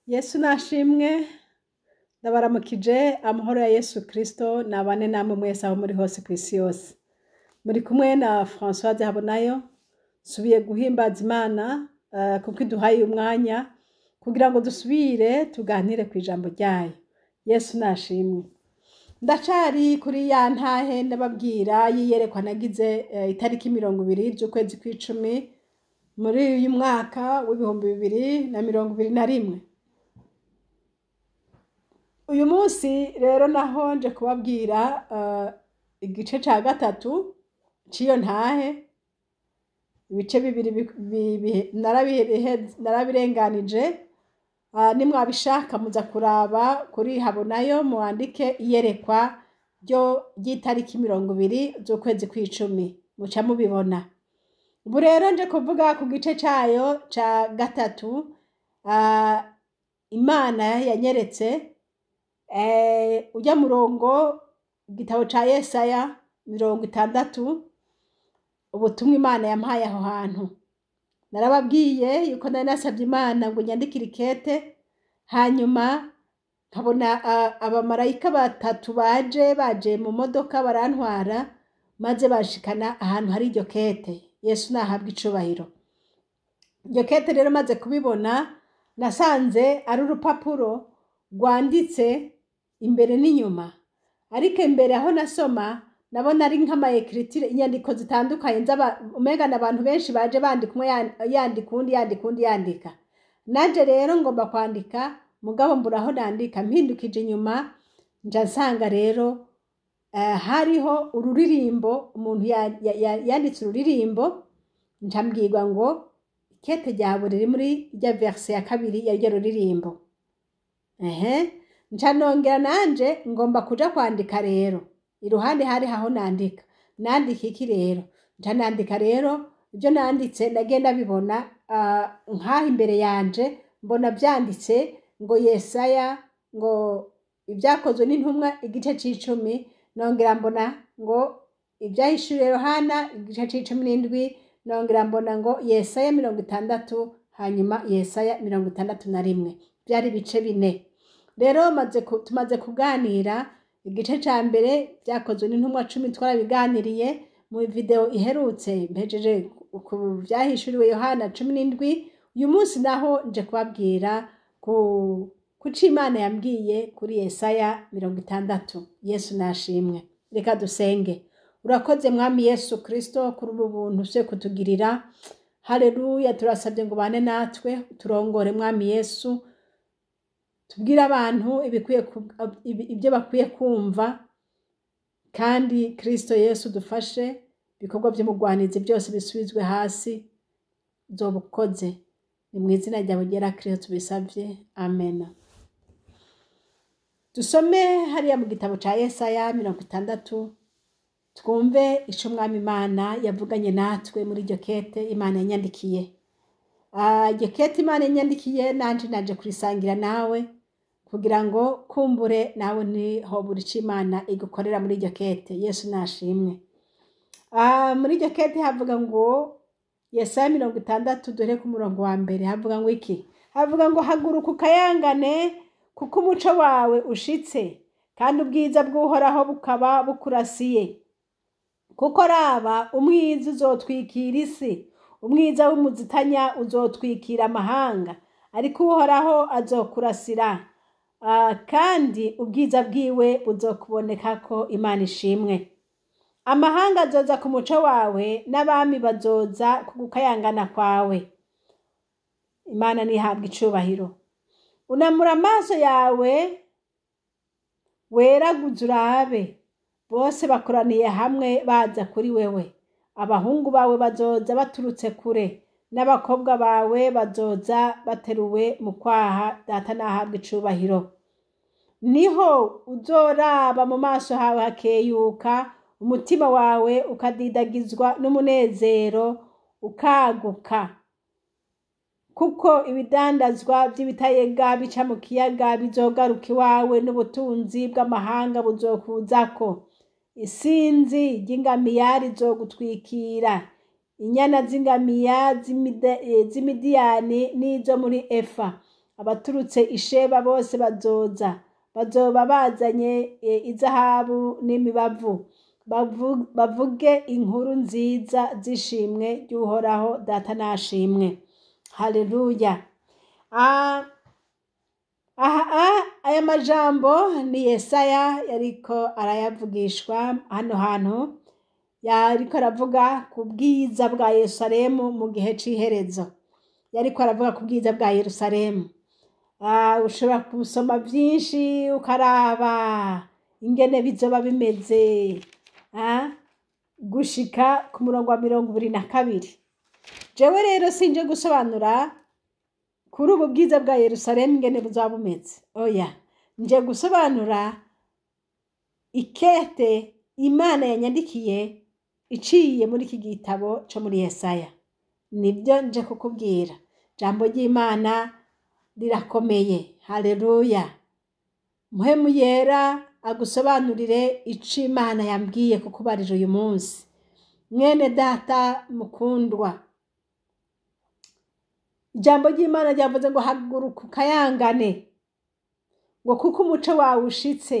Yesu nashimwe, ndabaramukije amahoro ya Yesu Kristo nabane namwe mwese aho muri hose kw'isi yose. Muri kumwe na Françoise Habonayo, nsubiye guhimbaza Imana kuko iduhaye umwanya kugira ngo dusubire tuganire kw'ijambo ryayo. Yesu nashimwe. Ndacari kuri ya ntahe ndababwira y'iyerekwa nagize itariki 20 z'ukwezi kw'icumi muri uyu mwaka w'2021. Uyu munsi rero naho nje kubabwira igice ca gatatu c'iyo ntahe, ibice bibiri narabirenganije. Nimwabishaka muza kuraba kuri Habonayo muwandike iyerekwa ryo ry'itariki 20 z'ukwezi kw'icumi, muca mubibona. Ubu rero nje kuvuga ku gice cayo ca gatatu. Imana yanyeretse urya murongo, igitabo ca Yesaya 60, ubutumwa Imana yampaye aho hantu. Narababwiye yuko nari nasavye Imana ngo nyandikire ikete, hanyuma nkabona abamarayika batatu baje mu modoka barantwara, maze banshikana ahantu hari iryo kete. Yesu nahabwe icubahiro. Iryo kete rero maze kubibona, nasanze ari urupapuro rwanditse imbere n'inyuma, ariko imbere aho nasoma nabona ari nk'ama écritures, inyandiko zitandukanye, umenga n'abantu benshi baje bandika, umwe yandika, uwundi yandika, uwundi yandika. Nanje rero ngomba kwandika, mugabo mbura aho nandika. Mpindukije inyuma nja nsanga rero hariho ururirimbo, umuntu yanditse ururirimbo. Nca mbwirwa ngo ikete ryawe riri muri rya verset ya kabiri ya ryo ruririmbo. Ehe, nca nongera nanje ngomba kuja kwandika rero, iruhande hari aho nandika. Nandika iki rero? Nca nandika rero ibyo nanditse, nagenda bibona nk'aho imbere yanje mbona vyanditse ngo Yesaya, ngo Ibyakozwe n'Intumwa igice c'icumi, nongera mbona ngo Ivyahishuriwe Yohana igice c'17, nongera mbona ngo Yesaya 60, hanyuma Yesaya 61. Byari ibice bine. Rero tumaze kuganira igice ca mbere, Byakozwe n'Intumwa 10, twarabiganiriye mu video iherutse. Mpejeje ku Vyahishuriwe Yohana 17. Uyu munsi naho nje kubabwira ku kuco Imana yambwiye kuri Yesaya 60. Yesu nashimwe. Reka dusenge. Urakoze Mwami Yesu Kristo kuri ubu buntu usuye kutugirira. Haleluya! Turasabye ngo ubane natwe, turongore Mwami Yesu, tubwire abantu ibikwiye ibyo bakwiye kumva. Kandi Kristo Yesu dufashe, ibikorwa by'umugwanizi byose bisubizwe hasi. Uzoba ukoze. Ni mu izina ryawe ryera Kristo tubisabye, amen. Dusome hariya mu gitabo ca Yesaya 60, twumve ico Umwami Imana yavuganye natwe muri iryo kete Imana yanyandikiye. Iryo kete Imana yanyandikiye, nanje naje kurisangira nawe kugira ngo kumbure nawe ntihobura ico Imana igukorera muri iryo kete. Yesu nashimwe. Muri iryo kete havuga ngo, Yesaya 60, dore ku murongo wa mbere, havuga ngo iki? Havuga ngo: "Haguruka ukayangane, kuko umuco wawe ushitse, kandi ubwiza bw'Uhoraho bukaba bukurasiye. Kuko raba, umwiza uzotwikira isi, umwiza w'umuzitanya uzotwikira amahanga, ariko Uhoraho azokurasira, kandi ubwiza bwiwe buzokubonekako." Imana ishimwe. "Amahanga azoza ku muco wawe, n'abami bazoza ku gukayangana kwawe." Imana ntihabwa icubahiro. "Unamura amaso yawe weraguze urabe, bose bakoraniye hamwe baza kuri wewe. Abahungu bawe bazoza baturutse kure, n'abakobwa bawe bazoza bateruwe mu kwaha." Data nahabwa icubahiro. "Niho uzoraba mu maso hawe hakeyuka, umutima wawe ukadidagizwa n'umunezero ukaguka, kuko ibidandazwa by'ibitayega bica mu kiyaga bizogaruka iwawe, n'ubutunzi bw'amahanga buzokuzako. Isinzi ry'ingamiya rizogutwikira, inyana z'ingamiya z'Imidiyani n'izo muri Efa." Abaturutse Isheba bose bazoza, bazoba bazanye izahabu n'imibavu, bavuge inkuru nziza z'ishimwe ry'Uhoraho. Data nashimwe, haleluya. Aha aya majambo ni Yesaya yariko arayavugishwa hano hantu, yariko aravuga ku bwiza bwa Yerusalemu mu gihe c'iherezo. Yariko aravuga ku bwiza bwa Yerusalemu. Ushobora gusoma vyinshi ukaraba ingene bizoba bimeze, gushika ku murongo wa 22. Jewe rero sinje gusobanura kuri ubu bwiza bwa Yerusalemu ingene buzoba bumeze, oya, nje gusobanura ikete Imana yanyandikiye iciye muri iki gitabo co muri Yesaya. Nibyo nje kukubwira. Jambo ry'Imana rirakomeye, haleluya. Mpwemu Yera agusobanurire ico Imana yambwiye kukubarira uyu munsi. Mwene data mukundwa, ijambo ry'Imana ryavuze ngo haguruka ukayangane, ngo kuko umuco wawe ushitse,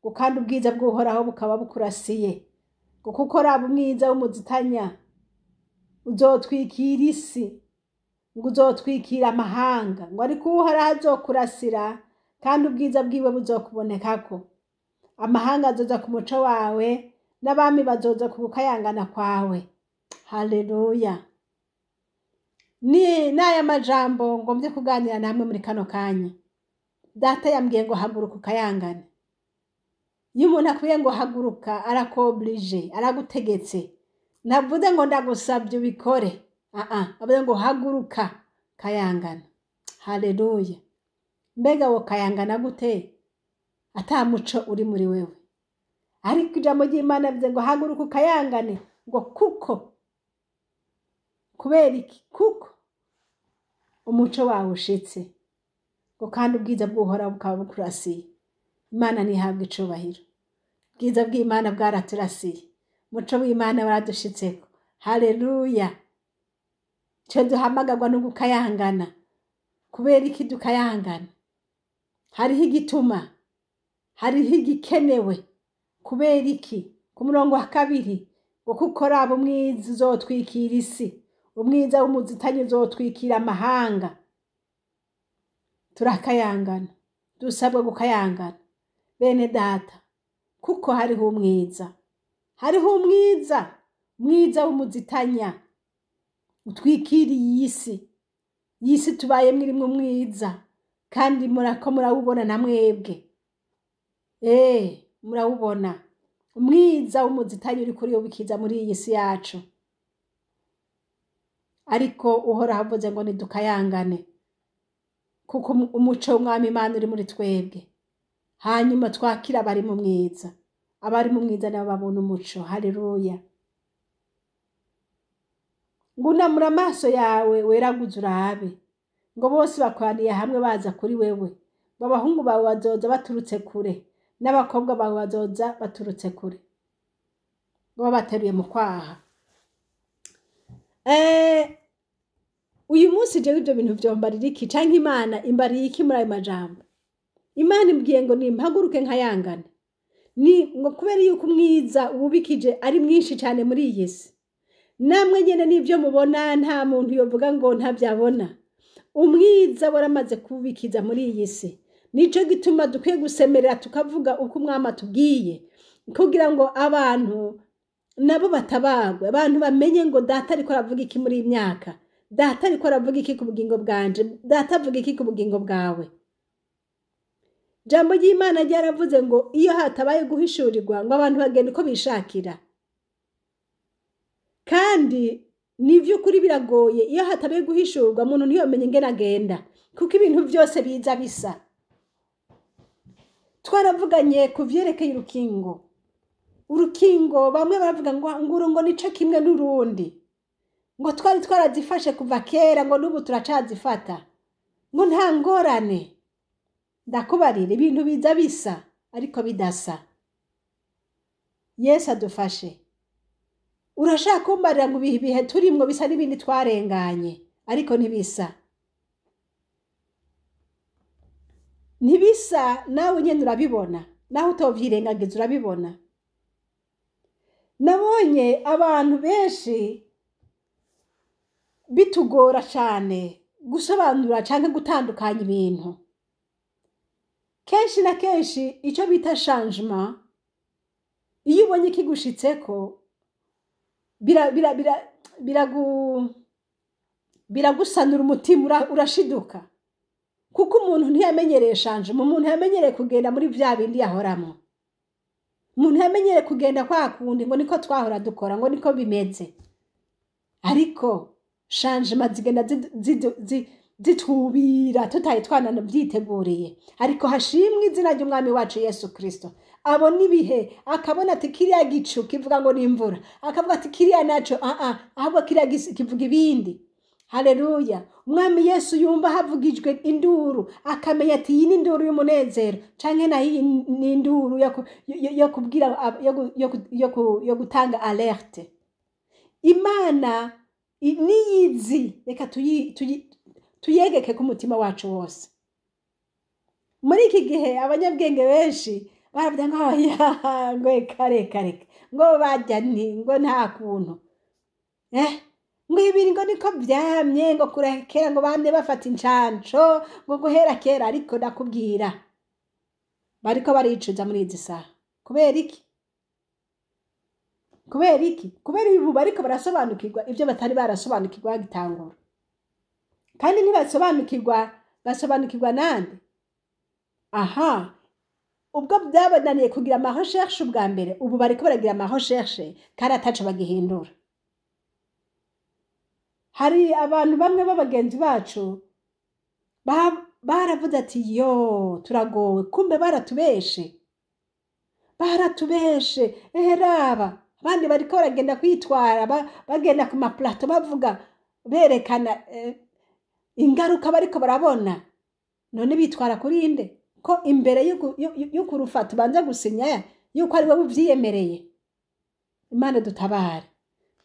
ngo kandi ubwiza bw'Uhoraho bukaba bukurasiye, ngo kuko raba umwiza w'umuzitanya uzotwikira isi, ngo uzotwikira amahanga, ngo ariko Uhoraho azokurasira kandi ubwiza bwiwe buzokubonekako. Amahanga azoza ku muco wawe, n'abami bazoza ku gukayangana kwawe. Haleluya. Ni n'aya majambo ngombye kuganira namwe muri kano kanya. Data yambwiye ngo haguruka ukayangane. Iyo umuntu akubwiye ngo haguruka, arakoblije, aragutegetse. Ntavuze ngo ndagusabye ubikore, avuze ngo haguruka kayangana. Haleluya. Mbega wo kayangana gute ata muco uri muri wewe? Ariko ijambo ry'Imana bivuze ngo haguruka ukayangane, ngo kuko, kubera iki? Kuko umuco wawe ushitse, ngo kandi ubwiza bw'Uhoraho bukaba bukurasiye. Imana ntihabwe icubahiro. Ubwiza bw'Imana bwaraturasiye, umuco w'Imana waradushitseko. Haleluya. Ico duhamagarwa no gukayangana. Kubera iki dukayangana? Hariho igituma, hariho igikenewe. Kubera iki? Ku murongo wa 2, ngo kuko raba umwiza uzotwikira isi, umwiza w'umuzitanya uzotwikira amahanga. Turakayangana, dusabwa gukayangana bene data, kuko hariho umwiza, hariho umwiza, mwiza w'umuzitanya utwikiriye isi. Iyi si tubayemwo irimwo umwiza, kandi murako murawubona na mwebwe. Murawubona umwiza w'umuzitanya uriko uriyobikiza muri iyi si yacu. Ariko Uhoraho avuze ngo nidukayangane, kuko umuco w'Umwami Imana uri muri twebwe. Hanyuma twakira abari mu mwiza, abari mu mwiza nabo babona umuco. Haleluya. Ngunamura amaso yawe weraguze urabe, ngo bose bakoraniye hamwe baza kuri wewe, ngo abahungu bawe bazoza baturutse kure, n'abakobwa bawe bazoza baturutse kure, ngo babateruye mu kwaha. Uyu munsi jewe ivyo bintu vyombarira iki, canke Imana imbariye iki muri ayo majambo? Imana imbwiye ngo nimpaguruke nkayangane, ni ngo kubera yuko umwiza wubikije ari mwinshi cane muri iyi si. Namwe nyene n'ivyo mubona, nta muntu yovuga ngo ntavyabona. Umwiza waramaze kubikiza muri iyi si. Nico gituma dukwiye gusemerera tukavuga uko Umwami atubwiye, kugira ngo abantu nabo batabagwe, abantu bamenye ngo data ariko aravuga iki muri iyi myaka, data ariko aravuga iki ku bugingo bwanje, data avuga iki ku bugingo bwawe. Jambo ry'Imana ryaravuze ngo iyo hatabaye guhishurirwa, ngo abantu bagenda uko bishakira. Kandi ni vy'ukuri biragoye, iyo hatabaye guhishurwa umuntu ntiyomenya ingene agenda, kuko ibintu vyose biza bisa. Twaravuganye ku vyerekeye urukingo. Urukingo bamwe baravuga ngo nguru ngo nico kimwe n'urundi, ngo twari twarazifashe kuva kera, ngo n'ubu turacazifata, ngo nta ngorane. Ndakubarira, ibintu biza bisa ariko bidasa. Yesu adufashe. Urashaka kumbarira ngo ibihe turimwo bisa n'ibindi twarenganye, ariko ntibisa. Ntibisa, nawe nyene urabibona, nawe utovyirengagiza urabibona. Nabonye abantu benshi bitugora cane gusobanura canke gutandukanya ibintu. Kenshi na kenshi ico bita changement, iyo ubonye kigushitseko, biragusanura umutima, urashiduka, kuko umuntu ntiyamenyereye changement. Umuntu yamenyereye kugenda muri vya bindi yahoramwo. Umuntu yamenyereye kugenda kwa kundi, ngo niko twahora dukora, ngo niko bimeze. Ariko changement zigenda zitubira tutari twananavyiteguriye. Ariko hashimwe izina ry'Umwami wacu Yesu Kristo. Abona ibihe, akabona ati kiriya gicu kivuga ngo ni imvura, akavuga ati kiriya naco ahubwo kiriya kivuga ibindi. Haleluya! Umwami Yesu yumva havugijwe induru, akamenya ati iyi ni induru y'umunezero, canke naho iyi ni induru yo kubwira yo gutanga alerte. Imana niyizi, reka tuyegeke ku mutima wacu wose. Muri iki gihe abanyabwenge benshi baravuga ngo oya, ngo reka reka reka, ngo bajya nti ngo nta kuntu, ngo ibi ngo niko vyamye, ngo kera, ngo bamye bafata incanco ngo guhera kera. Ariko ndakubwira, bariko baricuza muri izi saha. Kubera iki? Kubera iki? Kubera ubu bariko barasobanukirwa ibyo batari barasobanukirwa bagitangura. Kandi ntibasobanukirwa, basobanukirwa nande? Aha, ubwo byabananiye kugira ama recherche ubwa mbere, ubu bariko baragira ama recherche kandi ataco bagihindura. Hari abantu bamwe b'abagenzi bacu baravuze ati yo, turagowe, kumbe baratubeshe, baratubeshe. Ehe, raba abandi bariko baragenda kwitwara, bagenda ku ma plateaux, bavuga, berekana ingaruka bariko barabona. None bitwara kuri inde, ko imbere y'ukurufata ubanza gusinya yuko ari wowe uvyiyemereye? Imana dutabare.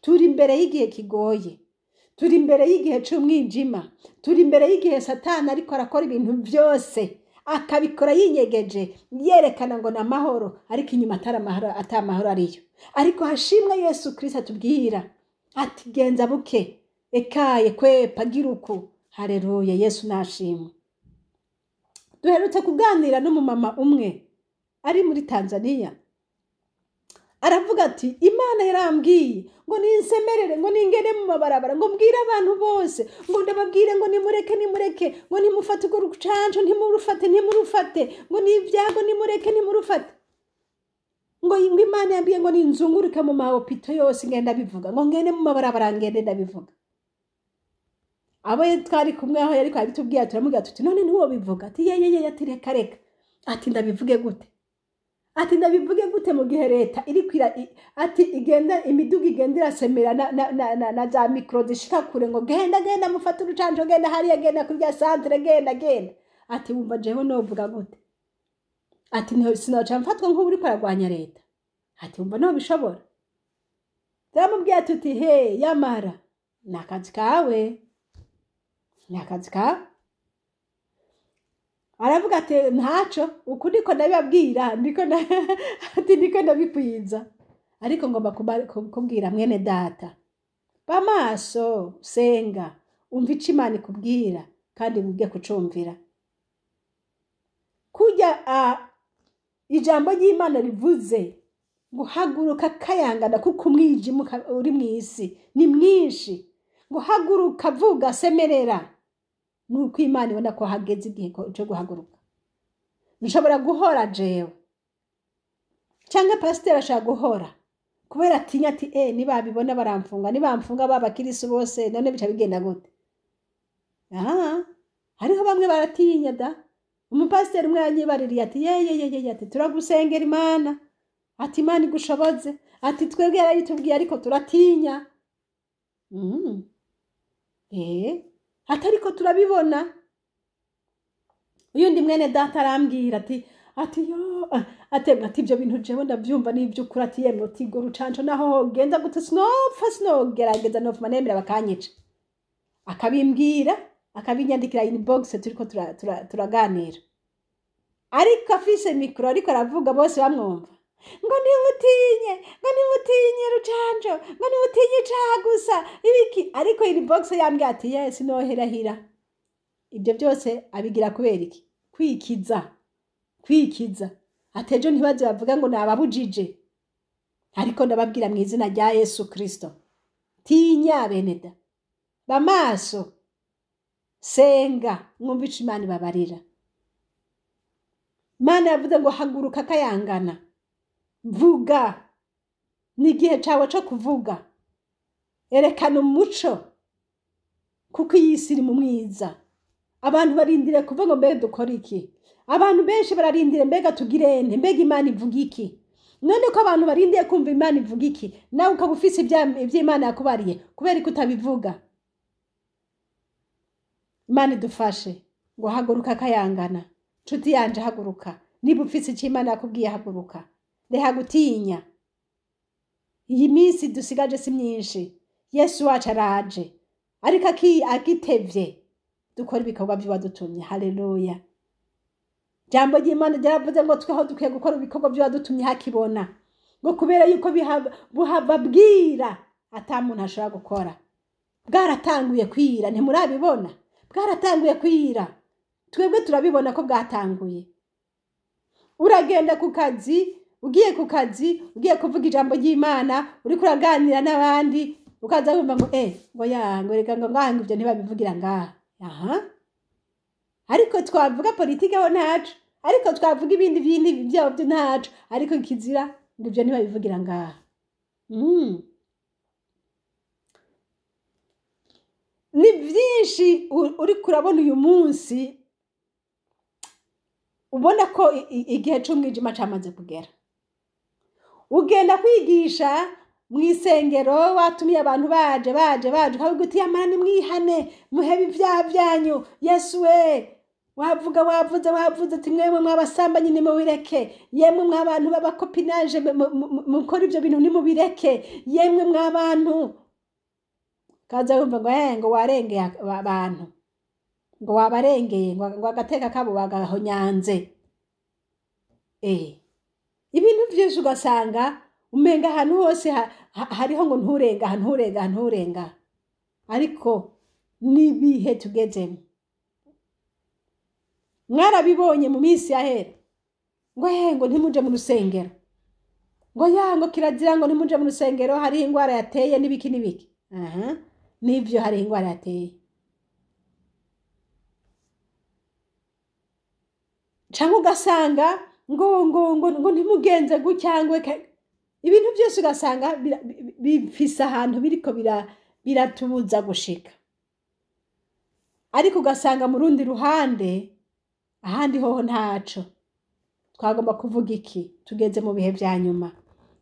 Turi imbere y'igihe kigoye, turi imbere y'igihe c'umwijima, turi imbere y'igihe Satani ariko arakora ibintu vyose, akabikora yinyegeje, yerekana ngo ni amahoro, ariko inyuma atari amahoro, ata amahoro ariyo. Ariko hashimwe Yesu Kristo atubwira ati genza buke, ekaye kwepa, gira uku. Haleluya, Yesu nashimwe. Duherutse kuganira n'umumama umwe ari muri Tanzania, aravuga ati Imana yarambwiye ngo ninsemerere, ngo ningene mu mabarabara, ngo mbwire abantu bose, ngo ndababwire ngo nimureke, nimureke, ngo nimufate urwo rucanco, ntimurufate, ntimurufate, ngo ni ibyago, nimureke, ntimurufate. Ngo Imana yambwiye ngo ninzunguruke mu mahopito yose, ngenda bivuga, ngo ngende mu mabarabara, ngende ndabivuga. Abo twari kumwe aho yariko abitubwiye, turamubwira tuti none ntiwobivuga? Ati yeyeye, ati reka reka, ati ndabivuge gute? Ati ndabivuge gute mu gihe leta iri kwira ati igenda, imiduga igenda irasemera na za micro zishika kure, ngo genda, genda mufate urucanco, genda hariya, genda kurya centre, genda, genda. Ati wumva jewe novuga gute? Ati sinoca mfatwa nk'ubu uriko aragwanya leta? Ati wumva nobishobora? Turamubwiye tuti he, yamara ni akazi kawe, ni akazi kawe. Aravuga ati ntaco, uku niko ndabibabwira, niko ati niko ndabikwiza. Ariko ngomba kubwira mwene data, ba maso, senga, umva ico Imana ikubwira kandi wige kucumvira. Kurya ijambo ry'Imana rivuze ngo haguruka kayangana, kuko umwijima uri mw'isi ni mwinshi, ngo haguruka, vuga, semerera, nuko Imana ibona ko hageze igihe cyo guhaguruka. Nshobora guhora jewe, cyangwa pasiteri ashobora guhora kubera atinya ati nibabibona baramfunga, nibamfunga babakirisu bose, none bica bigenda gute? Aha hariho bamwe baratinya da. Umupasiteri umwe yanyibaririye ati yeyeyeye, ati turagusengera Imana, ati Imana igushoboze, ati twebwe yarayitubwiye ariko turatinya. Ati ariko turabibona. Uyundi mwene data arambwira ati yo, ati ibyo bintu jewe ndavyumva n'ivy'ukuri, ati yemwe, uti go rucanco naho genda gute sinopfa, sinogerageza, nopfuma nemera bakanyica. Akabimbwira, akabinyandikira inbox, turiko turaganira. Ariko afise mikoro ariko aravuga, bose bamwumva, ngo ntimutinye, ngo ntimutinye rucanjo, ngo ntimutinye icaha gusa ibiki. Ariko inbox yambwiye ati yes, noherahira. Ibyo byose abigira kubera iki? Kwikiza, kwikiza. Ati ejo ntibaze bavuga ngo nababujije. Ariko ndababwira mu izina rya Yesu Kristo, tinya beneda, bamaso, senga, mwumve ico Imana ibabarira. Imana yavuze ngo haguruka kayangana, vuga, ni igihe cawe co kuvuga, erekana umuco, kuko iyi si iri mu mwiza. Abantu barindiriye kuvuga ngo mbega dukora iki? Abantu benshi bararindiriye, mbega tugirente, mbega Imana ivuga iki? None ko abantu barindiye kumva Imana ivuga iki, nawe ukaba ufise ivyo Imana yakubariye, kubera ko utabivuga? Imana idufashe. Ngo haguruka kayangana, nshuti yanje, haguruka. Niba ufise icyo Imana yakubwiye, haguruka, reka gutinya. Iyi minsi dusigaje si myinshi, Yesu wacu araje, ariko agitevye dukora ibikorwa vy'uwadutumye. Haleluya! Jambo ry'Imana ryaravuze ngo tweho dukwiye gukora ibikorwa vy'uwadutumye hakibona, ngo kubera yuko buhava bwira ata muntu ashobora gukora. Bwaratanguye kwira, ntimurabibona? Bwaratanguye kwira, twebwe turabibona ko bwatanguye. Uragenda ku kazi, ugiye ku kazi, ugiye kuvuga ijambo ry'Imana, uriko uraganira n'abandi, ukaza wumva ngo ngo ya, ngo reka, ngo ngaha, ngo ivyo ntibabivugira ngaha. Aha, ariko twavuga politike ho ntaco, ariko twavuga ibindi bindi vyabo ntaco, ariko kizira ngo ivyo ntibabivugira ngaha. Ni vyinshi uriko urabona uyu munsi, ubona ko igihe c'umwijima camaze kugera. Ugenda kwigisha mw'isengero, watumiye abantu, baje baje baje, ukavuga uti yamara nimwihane, muhebe ivyaha vyanyu, Yesu we. Wavuga, wavuze, wavuze ati mwemwe mwabasambanyi nimubireke, yemwe mwabantu b'abakopinaje mukora ivyo bintu nimubireke, yemwe mwabantu. Kaza wumva ngo ngo warengeye abantu, ngo wabarengeye, ngo agateka kabo bagahonyanze. Ibintu vyinshi ugasanga umenga ahantu hose hariho ngo nturenga, nturenga, nturenga. Ariko nibihe tugezemo? Mwarabibonye mu minsi yahera, ngo ngo ntimuje mu rusengero, ngo ya, ngo kirazira, ngo ntimuje mu rusengero, hariho ingwara yateye n'ibiki n'ibiki. Aha nivyo, hariho ingwara yateye. Canke ugasanga ngo ntimugenze gutya, ngo ibintu byose ugasanga bifise ahantu biriko biratubuza gushika. Ariko ugasanga mu rundi ruhande, ahandi hoho ntaco. Twagomba kuvuga iki? Tugeze mu bihe vya nyuma,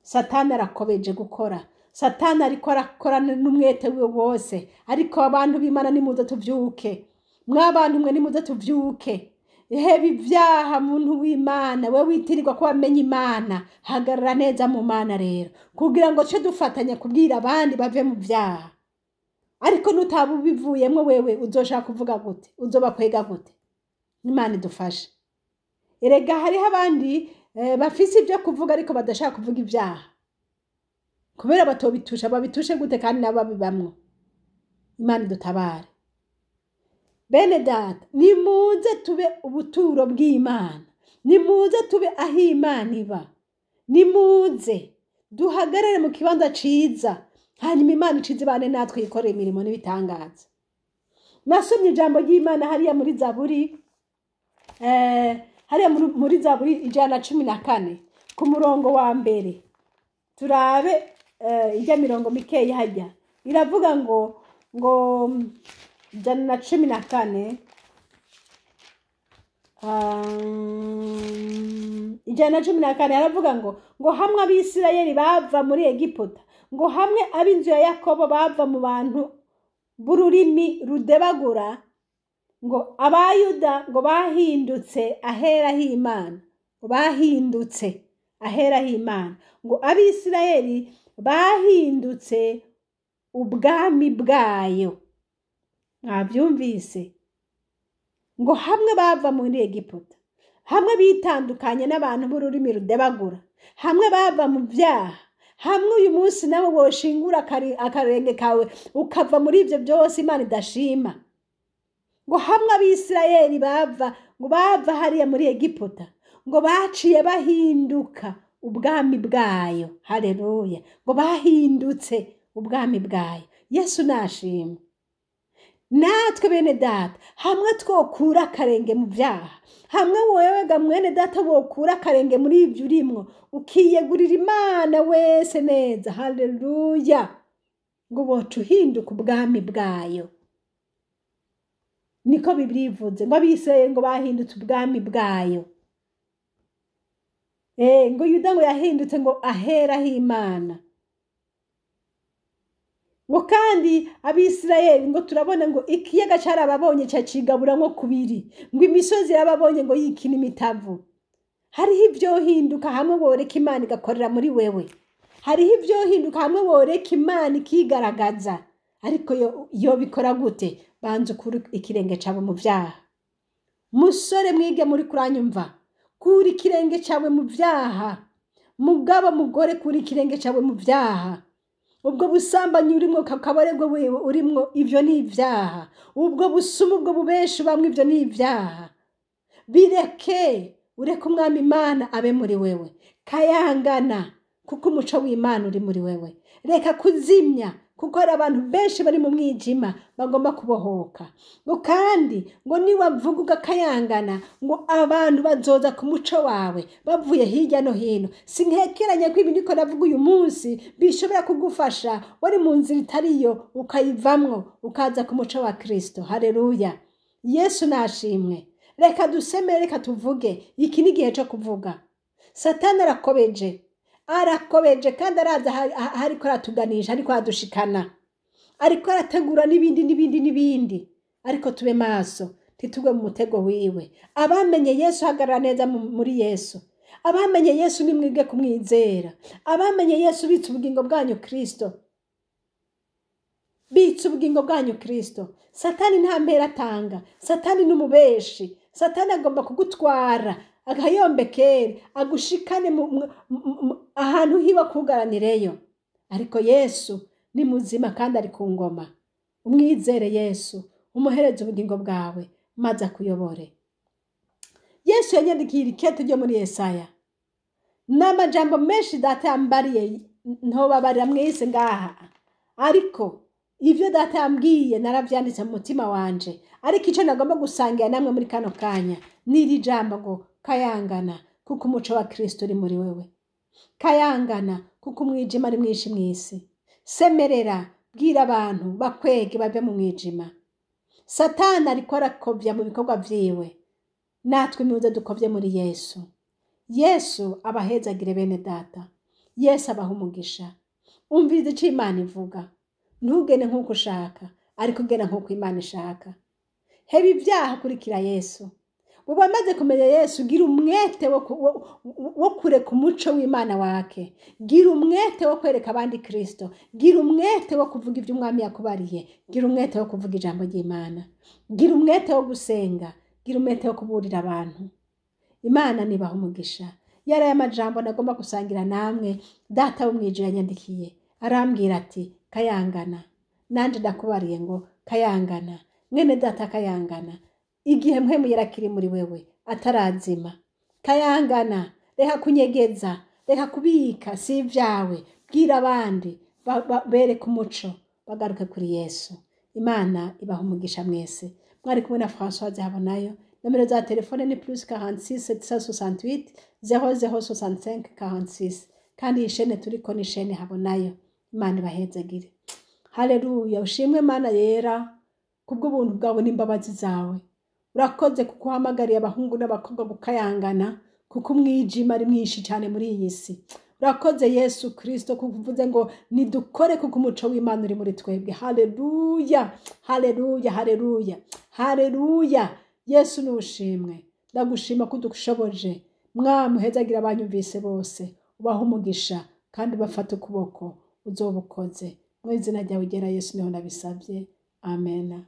Satani arakobeje gukora, Satani ariko arakora n'umwete wiwe wose. Ariko abantu b'Imana, nimuze tuvyuke. Mwabantu mwe, nimuze tuvyuke. Heba ivyaha, muntu w'Imana, we witirirwa ko wamenye Imana, hagarara neza mu Mana rero, kugira ngo ce dufatanya kubwira abandi bave mu vyaha. Ariko nutaba ubivuyemwo wewe, uzoshaka kuvuga gute? Uzoba kwega gute? Imana idufashe. Erega hariho abandi bafise ivyo kuvuga, ariko badashaka kuvuga ivyaha kubera batobitusha. Babitushe gute kandi nabo babibamwo? Imana idutabare. Bene data, nimuze tube ubuturo bw'Imana, nimuze tube aho Imana iba, nimuze duhagarare mu kibanza ciza, hanyuma Imana icize ibane natwe, yikoreye imirimo n'ibitangaza. Nasomye ijambo ry'Imana hariya muri Zaburi, hariya muri Zaburi 114 ku murongo wa mbere. Turabe ijya mirongo mikeya hajya iravuga ngo 114, 114 aravuga ngo hamwe Abisirayeli bava muri Egiputa, ngo hamwe ab'inzu ya Yakobo bava mu bantu b'ururimi rudebagura, ngo Abayuda ngo bahindutse ahera h'Imana, ngo bahindutse ahera h'Imana, ngo Abisirayeli bahindutse ubwami bwayo. Mwabyumvise? Ngo hamwe bava muri Egiputa, Hamwe bitandukanye n'abantu b'ururimi rudebagura, hamwe bava mu byaha, hamwe uyu munsi nawe woshingura akarenge kawe ukava muri ibyo byose Imana idashima. Ngo hamwe Abisirayeli bava, ngo bava hariya muri Egiputa, ngo baciye bahinduka ubwami bwayo. Haleluya! Ngo bahindutse ubwami bwayo. Yesu nashimwe. Natwe bene data, hamwe twokura akarenge mu byaha, hamwe wewe ga mwene data wokura akarenge muri ibyo urimwo, ukiyegurira Imana wese neza. Haleluya! Ngo woca uhinduka ubwami bwayo. Niko Bibiliya ivuze, ngo Abisirayeli ngo bahindutse ubwami bwayo. Ngo Yuda ngo yahindutse ngo aheraho Imana. Ngo kandi Abisirayeli ngo turabona ngo ikiyaga carababonye cacigaburamwo kubiri, ngo imisozi yarababonye ngo yikina imitavu. Hariho ivyohinduka hamwe woreka Imana igakorera muri wewe. Hariho ivyohinduka hamwe woreka Imana ikigaragaza. Ariko yo bikora gute? Banza ukure ikirenge cawe mu vyaha. Musore mwige muri kuranyumva, kura ikirenge cawe mu vyaha. Mugabo mugore, kura ikirenge cawe mu vyaha. Ubwo busambanyi urimwo, kabarego wewe urimwo, ivyo ni ivyaha. Ubwo busuma, ubwo bubeshi bamwe, ivyo ni ivyaha. Bireke, ureke Umwami Imana abe muri wewe. Kayangana, kuko umuco w'Imana uri muri wewe. Reka kuzimya, kuko hari abantu benshi bari mu mwijima bagomba kubohoka. Ngo kandi ngo niwavuga ugakayangana, ngo abantu bazoza ku muco wawe bavuye hirya no hino. Sinkekeranya ko ibi ndiko navuga uyu munsi bishobora kugufasha wari mu nzira itariyo ukayivamwo ukaza ku muco wa Kristo. Haleluya! Yesu nashimwe. Reka dusemere, reka tuvuge. Iki ni igihe cyo kuvuga. Satani arakobeje, arakobeje, kandi araza ariko aratuganisha, ariko aradushikana, ariko arategura n'ibindi n'ibindi n'ibindi. Ariko tube maso, ntitugwe mu mutego wiwe. Abamenye Yesu, hagarara neza muri Yesu. Abamenye Yesu, nimwige kumwizera. Abamenye Yesu, bitse ubugingo bwanyu Kristo. Bitse ubugingo bwanyu Kristo. Satani nta mpera atanga. Satani ni umubeshi. Satani agomba kugutwara akayombekere, agushikane ahantu hiwe akugaranireyo. Ariko Yesu ni muzima kandi ari ku ngoma. Umwizere Yesu, umuhereze ubugingo bwawe maze akuyobore. Yesu yanyandikiye irikete ryo muri Yesaya. N'amajambo menshi data yambariye ntobabarira mwese ngaha, ariko ivyo data yambwiye naravyanditse mu mutima wanje. Ariko ico nagomba gusangira namwe muri kano kanya ni iri jambo ngo kayangana, kuko umuco wa Kristo uri muri wewe. Kayangana, kuko umwijima ari mwinshi mw'isi. Semerera, bwira abantu bakwege bave mu mwijima. Satani ariko arakovya mu bikorwa vyiwe. Natwe muze dukovye muri Yesu. Yesu abahezagire bene data. Yesu abaha umugisha. Umvirize ico Imana ivuga. Ntugende nk'uko ushaka, ariko ugenda nk'uko Imana ishaka. Heba ibyaha, kurikira Yesu. Ubu wamaze kumenya Yesu, gira umwete wo kureka umuco w'Imana wake. Gira umwete wo kwereka abandi Kristo. Gira umwete wo kuvuga ibyo Umwami yakubariye. Gira umwete wo kuvuga ijambo ry'Imana. Gira umwete wo gusenga. Gira umwete wo kuburira abantu. Imana nibaha umugisha. Yari aya majambo nagomba gusangira namwe. Data wo mwijuru yanyandikiye, arambwira ati kayangana. Nanje ndakubariye ngo kayangana, mwene data kayangana. Igihe mpwemu yarakiri muri wewe atarazima, kayangana. Reka kunyegeza, reka kubika, si ibyawe. Bwira abandi, bereke umuco, bagaruke kuri Yesu. Imana ibaha umugisha mwese. Mwari kumwe na Françoise Habonayo. Nomero za telefone ni +46 768 0065 46. Kandi iyi shene turiko ni shene Habonayo. Imana ibahezagire. Haleluya! Ushimwe Mana yera kubw'ubuntu bwawe n'imbabazi zawe. Urakoze kuko uhamagariye abahungu n'abakobwa gukayangana, kuko umwijima ari mwinshi cyane muri iyi si. Urakoze Yesu Kristo kuko uvuze ngo nidukore, kuko umuco w'Imana uri muri twebwe. Haleluya, haleluya, haleluya, haleluya. Yesu nushimwe. Ndagushima ko udushoboje. Mwami, uhezagira abanyumvise bose, ubahe umugisha kandi ubafate ukuboko, uzoba ukoze. Mu izina ryawe ryera Yesu niho nabisabye. Amen.